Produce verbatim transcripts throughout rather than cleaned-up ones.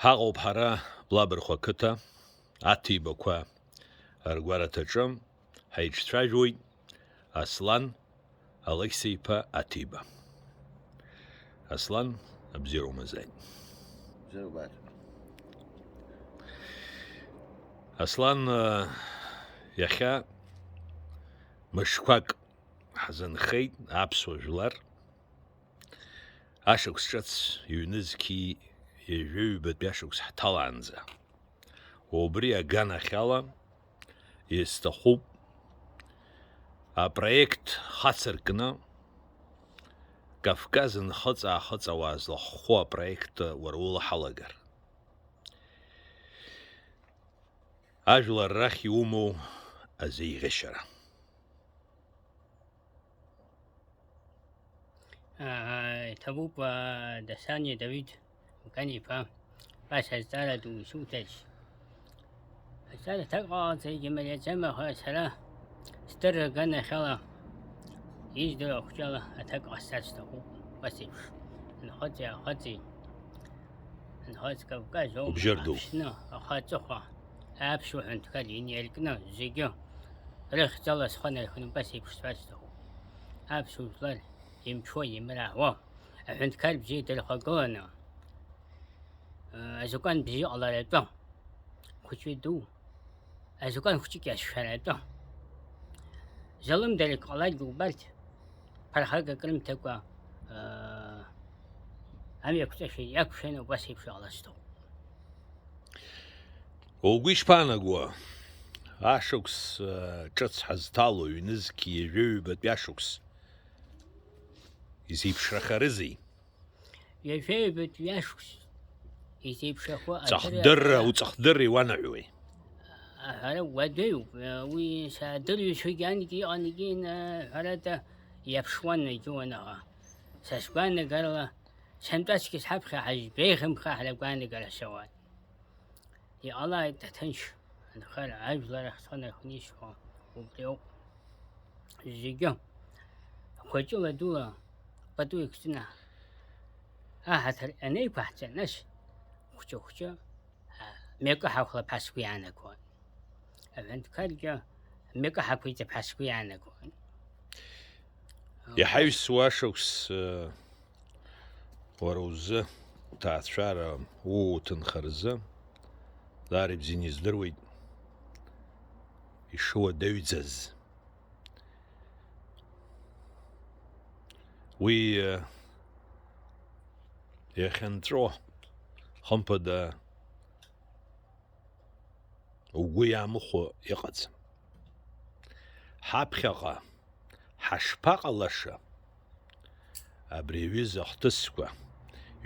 Ҳаҟоуп ҳара Блабырхәа қыҭа, Аҭибақәа ргәараҭаҿы, ҳаиҿцәажәоит Аслан Алықьса-иԥа Аҭиба. Аслан, абзиара умазааит. Бзиара убааит. Аслан, э, иахьа мышқәак ҳзынхеит аԥсуа жәлар. Ашықәс ҿыц ҩнызқьи ҩажәаҩбатәи ашықәс ҳҭалаанӡа. Убри аганахьала исҭахуп апроект хацыркны Кавказ нхыҵ-аахыҵ ауаа злахәхо апроект уара улаҳалагар. Ажәлар рахь иумоу азеиӷьашьара. Аа, иҭабуп, аа, Дасаниа Давид Гәкани-иԥа, баша азҵаара ду исуҭарц. Азҵаара аҭак ҟалҵаргьы мариаӡам, аха сара сдырра аганахьала, издыруа ахәҷала аҭак ҟасҵарц сҭахуп, убас еиԥш. Нхыҵи аахыҵи, Нхыҵ Кавказ аума, Убжьыр ду. Аԥсны, аха аҵыхәа, аԥсуа ҳәынҭқар инаркны зегьы рыхьӡала схы нарханы убас еиԥш сҳәарц сҭахуп. Аԥсуа жәлар имчуа, имраҳуа, аҳәынҭқар бзиа дырхагыланы, азакәан бзиа ҟаларатәы, хәыҷи ду, азакәан хәыҷык иацәшәаратәы, залымдарак ҟаларгьы убарҭ, ԥырхагак рымҭакәа, аа, амҩақәҵашәа иақәшәаны убас еиԥш иҟалаз сҭахуп. Угәы ишԥаанаго, ашықәс, э, ҿыц ҳазҭало, ҩнызқь ҩажәаҩбатәи ашықәс изеиԥшрахарызеи? Ҩажәаҩбатәи ашықәс изеиԥшрахо аҭыра Ҵахдырра, уҵахдырра иуанаҳәуеи? Аҳәара уадаҩуп, уи саадырҩашьогьы анкьа иҟан, егьи, ҳәарада, иаԥшуан, егьиуан, аха са сгәаанагарала, сынтәацәгьа сҳаԥхьа ҳажәбеиӷьымха ҳара агәаанагара сауан. Иҟалааит аҭынч, анхара, ажәлар ахьцо анархнишьуа убриоуп. Зегьы хәыҷыла дула пату икӡаны аҳаҭыр анеиқәаҳҵа, нас хәҷы-хәҷы, а, мҩакы ҳақәлап ҳәа сгәы иаанагон. Аҳәынҭқаргьы мҩакы ҳақәиҵап ҳәа сгәы иаанагон. Иаҳаҩсуа ашықәс, э, уара узы, ҭаацәара, уу уҭынха рзы, даара ибзианы издыруеит ишыуадаҩӡаз. Уи, э, иахьынҵәо, хымԥада, угәы иаамыхәо иҟаӡам. Ҳаԥхьаҟа ҳашԥаҟалаша? Абри аҩыза ахҭысқәа,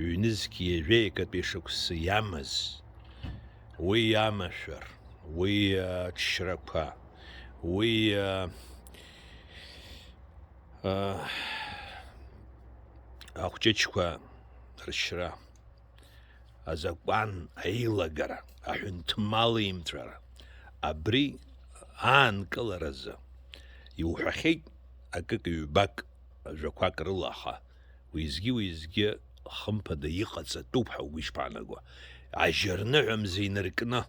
ҩнызқь ҩажәеи акатәи шықәса иамаз, уи амашәыр, уи аҽшьрақәа, уи, а, а, ахәҷыҷқәа ршьра, азакәан аилагара, аҳәынҭмал имҵәара, абри аанкыларазы иуҳәахьеит акык-ҩбак, жәақәак рыла, аха уеизгьы-уеизгьы хымԥада иҟаҵатәуп ҳәа угәы ишԥаанаго? Ажьырныҳәа мза инаркны,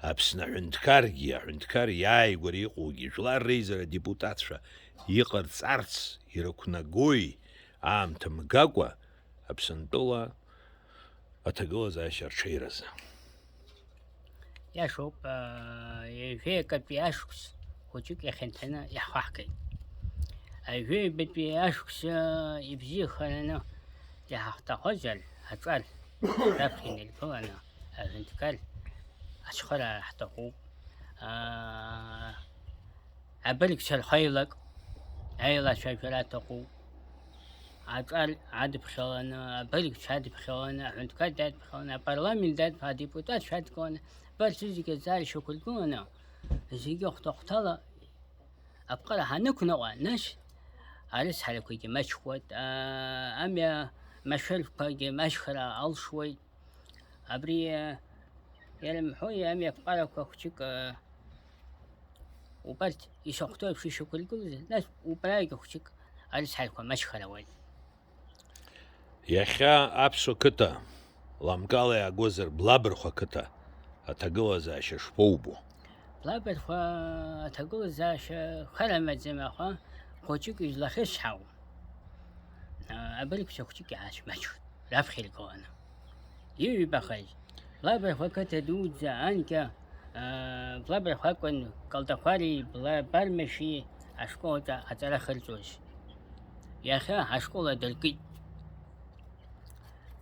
Аԥсны аҳәынҭқаргьы, аҳәынҭқар иааигәара иҟоугьы, жәлар реизара адепутатцәа иҟарҵарц ирықәнагои, аамҭа мгакәа, Аԥсынтәыла аҭагылазаашьа арҽеиразы. Иашоуп, аа, ҩажәеи акатәи ашықәс хәыҷык иахьанҭаны иаҳхаҳгеит. Ҩажәеи ҩбатәи ашықәс, аа, ибзиахараны иҳахҭахозар, аҿар раԥхьа инаргыланы аҳәынҭқар ацхыраара ҳҭахуп. Аа, абыргцәа рхеилак аилацәажәара аҭахуп. Аҿар адыԥхьаланы, абыргцәа адыԥхьаланы, аҳәынҭқар дадԥхьаланы, апарламент дадԥхьаланы, адепутатцәа адкыланы, абарҭ зегьы аӡара шьақәыргыланы, зегьы хәҭа-хәҭала аԥҟара ҳанықәнаҟа, нас арыцҳарақәагьы маҷхоит, аа, амҩа машәырқәагьы маҷхара алшоит. Абри, э, иара имҳәои, амҩаԥҟарақәа хәҷык, э, убарҭ ишахәҭоу еиԥш ишьақәыргылоз, нас убрагьы хәҷык арыцҳарақәа маҷхарауеит. Иахьа аԥсуа қыҭа Ламкала иаагозар, Блабырхәа ақыҭа аҭагылазаашьа шԥоубо? Блабырхәа аҭагылазаашьа хар амаӡам, аха хәыҷык излахьысҳау, а, абыргцәа хәҷык иаацәмаҷуеит, раԥхьа иргыланы. Иҩбахаз, Блабырхәа ақыҭа дуӡӡа анкьа, а, Блабырхәа акәын Калтахәари Бла-, Бармашьи ашкол аҿы аҵара ахьырҵоз. Иахьа ашкол адыркит.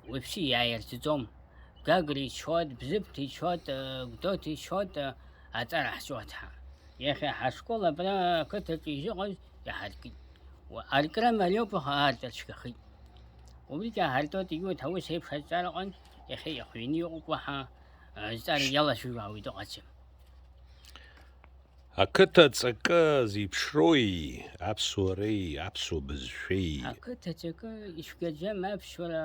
Уаҩԥсы иааиртӡом. Гагра ичоит, Бзыԥҭа ичоит, э, Гәдоуҭа ичоит, э, аҵара ҳҵоит ҳәа. Иахьа ҳашкол абра ақыҭаҿы изыҟаз иаҳаркит. Уа-, аркра мариоуп, аха аартра цәгьахеит. Убригь ааҳартуеит, егьиуеит, ҳаус еиԥш азҵаара аҟынтә, иахьа иахҩаны иҟоуп, уаҳа, э, зҵаара иалацәажәо ауаҩ дыҟаӡам. Ақыҭа ҵакы зеиԥшрои, аԥсуареи, аԥсуа бызшәеи? Ақыҭа ҵакы ицәгьаӡам, аԥсуара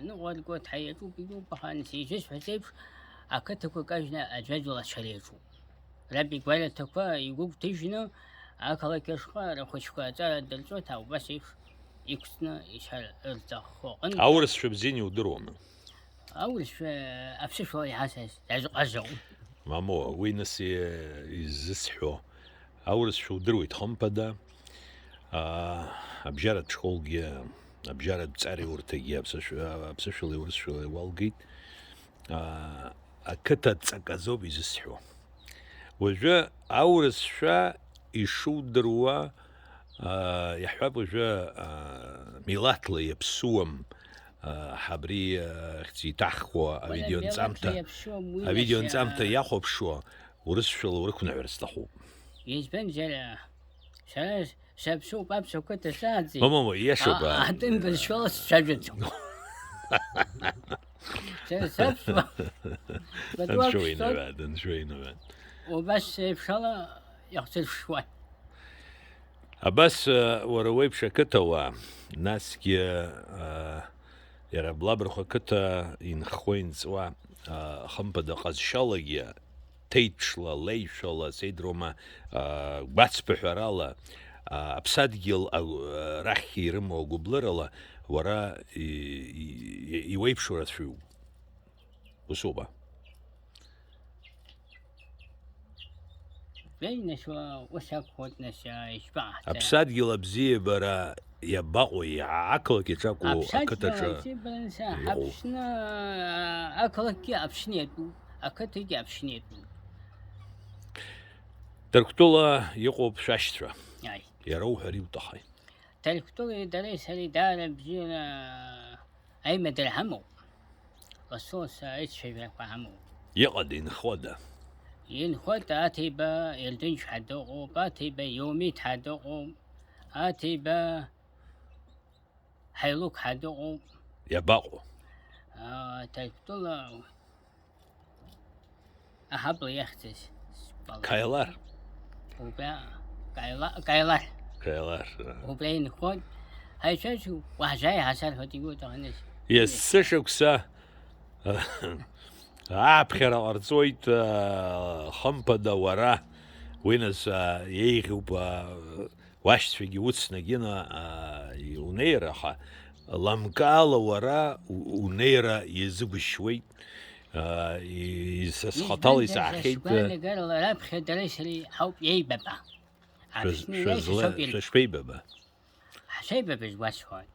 ныҟәарго ҳаиаҿуп, итәуп, аха, нас, изысҳәаз еиԥш, ақыҭақәа кажьны аӡәаӡәала ацәара иаҿуп. Раб игәараҭақәа игәыгәҭыжьны, ақалақь ашҟа рхәыҷқәа аҵара дырҵоит, ҳа убас еиԥш иқәҵны ицар рҭаххо аҟынтә. Аурысшәа бзианы иудыруама? Аурысшәа аԥсышәала иҳасас дазҟазоуп. Мамоу, уи нас и-, изысҳәо, аурысшәа удыруеит, хымԥада, аа, абжьаратә школгьы, абжьаратә ҵареи урҭагьы аԥсышә-, аԥсышәалеи урысшәалеи иуалгеит, аа, ақыҭа ҵак азоуп изысҳәо. Уажәы аурысшәа ишудыруа, аа, иаҳҳәап, уажәы, аа, милаҭла иаԥсуам, аа, ҳабри, аа, ахьӡ иҭаҳхуа Уара авидеонҵамҭа, милаҭла иаԥсуам, уи авидеоанҵамҭа иахьа иахәаԥшуа, урысшәала урықәныҳәар сҭахуп. Избанзар, сара саԥсуп, аԥсуа қыҭа сааӡеит. Мамоу, иашоуп, А-, а-, атәым бызшәала сцәажәаӡом. Сара саԥсуа. Анцәа уинаваад, анцәа уинаваад. Убас еиԥш ала иахсырԥшуан. Абас, уара уеиԥш ақыҭауаа, насгьы, иара Блабырхәа ақыҭа инхо-инҵуа, хымԥада ҟазшьалагьы, ҭеиҽла, леишәала, сеидроума, гәацԥыҳәарала, аԥсадгьыл рахь ирымоу агәыблырала, уара и-, и-, иуеиԥшу рацәаҩуп. Усоума? Беи, нас, уа-, ус акәхоит, нас, а, ишԥаҟаҳҵа? Аԥсадгьыл абзиабара иабаҟоу, иа-, ақалақь иаҿакәу, Аԥсадгьыл ақыҭаҿы абзиабара, нас, а, иҟоу? Аԥсны, а, ақалақьгьы Аԥсны иатәуп, ақыҭагьы Аԥсны иатәуп. Ҭырқәтәыла иҟоуп шәашьцәа. Ааи. Иара уҳәар иуҭахи? Ҭырқәтәылеи дареи сареи даара бзиара аимадара ҳамоуп. Лассы-лассы аицәажәарақәа ҳамоуп. Иҟада, инхода? Инхоит, Аҭеиба Ердынч ҳәа дыҟоуп, Аҭеиба Иумиҭ ҳәа дыҟоуп, Аҭеиба Ҳаилук ҳәа дыҟоуп. Иабаҟоу? Аа, Ҭырқәтәыла аҳабла иахьӡыз. Сгәалашәом. Каилар. Убра, Каила-, Каилар. Каилар, а. Убра инхоит. Ҳаицәажәо, уаҳзааи ҳасарҳәоит, игәы ҭаханыз. Есышықәса, ааԥхьара ҟарҵоит, а, хымԥада уара. Уи нас, а, еиӷьуп, а, Уашьцәагьы уцнагьы, аа, унеир, аха ламкаала уара у-, унеира иазыгәышьуеит, аа, и-, и-, са схаҭала Избанзар, исаҳахьеит, са сгәаанагарала, раԥхьа дареи сареи ҳауп иеибаба. Шәыз-, Аԥсны шәызла-, иаҩсыз ауп ирбо. Шәышԥеибаба? Ҳшеибабаз уасҳәоит.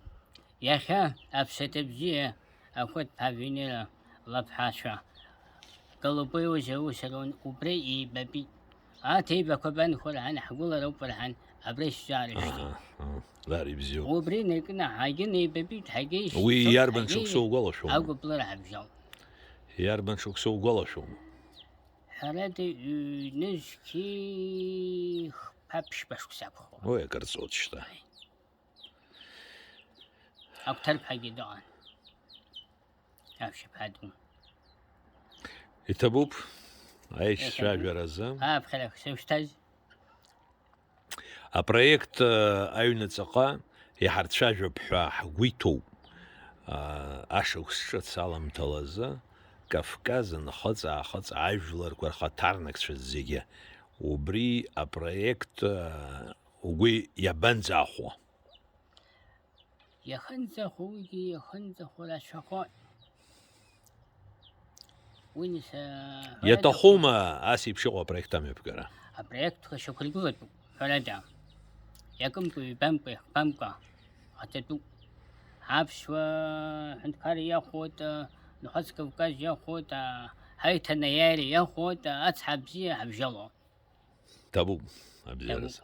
Иахьа аԥсаҭа бзиа Ахәыҭԥҳа Венера лаԥҳацәа Голубои Узеи ус рун, убри еибабеит. Аҭеибақәа банхәа рҳан, ҳгәылароуп рҳан, абра ишәзаарышьҭит. Аҳа, аҳа, даара ибзиоуп. Убри инаркны ҳагьы неибабеит, ҳагьы ишьҭит, Уи иарбан ҳагьы шықәса угәалашәома? Агәыблыра ҳабжьалт. Иарбан шықәса угәалашәома? Ҳәарада, ҩнызқьи хԥа ԥшьба шықәса акәхоит. Уи акыр ҵуеит шьҭа. Агәҭарԥҳагьы дыҟан. Аԥшьаԥа ду. Иҭабуп, аишьцәажәаразы. Иҭабуп. Ааԥхьара сышәҭаз. Апроект, э, аҩнаҵаҟа иҳарцәажәап ҳәа ҳгәы иҭоуп. А, ашықәс ҿыц аламҭалазы Кавказ нхыҵ-аахыҵ ажәларқәа рхаҭарнакцәа зегьы. Убри апроект, э, угәы иабанӡахәо? Иахынӡахәо уигьы иахынӡахәо рацәахоит. Уи нас, Иаҭахума ас еиԥш иҟоу апроект амҩаԥгара? Апроектқәа шьақәыргылатәуп, ҳәарада. Иакымкәа, ҩбамкәа, иахбамкәа ҟаҵатәуп. Аԥсуа ҳәынҭқарра иахәоит, Нхаҵ Кавказ иахәоит, ҳаиҭанеиааира иахәоит, ацҳа бзиа ҳабжьало. Ҭабуп абзиараз.